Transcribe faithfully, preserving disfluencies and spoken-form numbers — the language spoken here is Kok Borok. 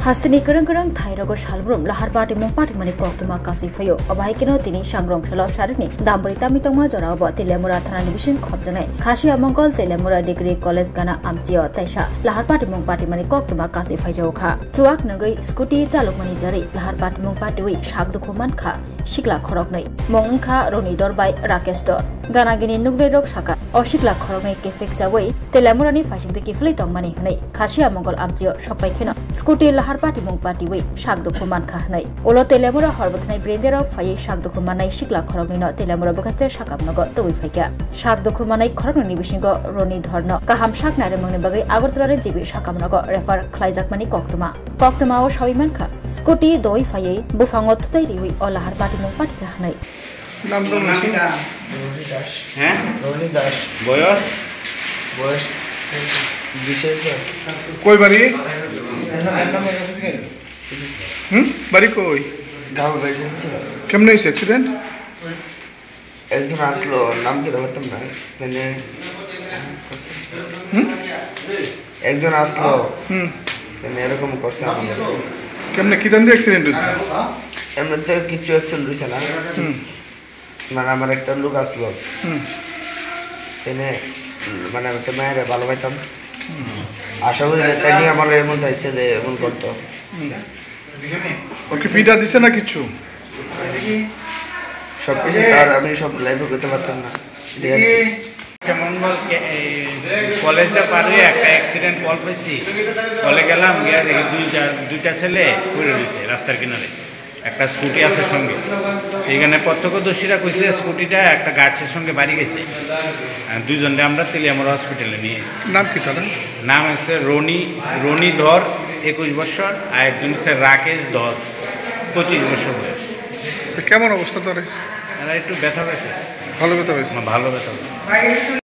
Hasteni kwrwng kwrwng thairogo salbrum lahar patimung patimani koktwma kasui phaio. Obo hai kheno tini sangrong salo sarini dambri tami tongma jorao bo Teliamura thanani bising khopjaknai Khasi Amongol Teliamura Degree College gana amchio taisa lahar patimung patimani koktwma kasui phaijago kha. Chuak nungwi scooty chalokmani jarwi lahar patimung patiwi sak dukhu mankha sikla khoroknwi. Mung wngkha Roni Dor bai Rakesh Dor. Ganagini nuknairok sakha, o sikla khoroknwi kefek chawi Teliamurani phaisingtwi kiphilwi tongmani hwnwi Khasi Amongol amchio sokpai kheno scooty lahar patimung patiwi sak dukhu mankha hwnwi. Ulo Teliamura horbo thwnai brenderok phaiwi sak dukhu mannai sikla khoroknwino Teliamura bwkhaste sakam nogo tubui phaikha. Sak dukhu mannai khoroknwini bisingo Roni Dhorno kaham sak nairwmani bagwi Agartala ni G B sakam nogo refer khlaijakmani koktwma. Koktwma o sawi mankha, scooty doi phaiwi buphango thutai riwi o lahar patimung patikha hwnwi. নাম তো বলছি। রনি দাস। হ্যাঁ? রনি দাস। বয়স? বয়স বিশ বছর। কই বাড়ি? হুম? বাড়ি কই? গাঁও বাড়ি ছিল। কেমনে হয়েছে অ্যাক্সিডেন্ট? একজন আসলো, নাম কি বলতাম না, মানে, হুম? একজন আসলো, হুম। মানে, এরকম করছে আমার। কেমনে, কি ধান্দা অ্যাক্সিডেন্ট হয়েছে? এমনি তো কিছু অ্যাক্সিডেন্ট হয়েছে না। হুম। মানে, আমার একটা লোক আসলো। হুম। তেনে, মানে, আমি তো মায়ের ভালো পাইতাম। হুম। আশা করি যে তাই আমার এমন চাইছে যে এমন করতো। হুম। ওকে পিটা দিছে না কিছু? সব কিছু তার আমি সব লাইভে করতে পারতাম না। ঠিক আছে? যেমন বল, কে-, এই, কলেজটা পার হয়ে একটা অ্যাক্সিডেন্ট কল পাইছি। কলে গেলাম, গিয়ে দেখি দুইটা, দুইটা ছেলে পড়ে রয়েছে রাস্তার কিনারে। একটা স্কুটি আছে সঙ্গে। এখানে প্রত্যক্ষদর্শীরা কইছে স্কুটিটা একটা গাছের সঙ্গে বাড়ি গেছে। আর দুইজনকে আমরা তেলিয়ামুড়া হসপিটালে নিয়ে এসেছি। নাম কি তারা? নাম হচ্ছে রনি, রনি ধর, একুশ বছর, আর একজন হচ্ছে রাকেশ ধর, পঁচিশ বছর বয়স। তো কেমন অবস্থা তার? তারা একটু ব্যথা পেয়েছে। ভালো ব্যথা পেয়েছে? হ্যাঁ, ভালো ব্যথা পেয়েছে।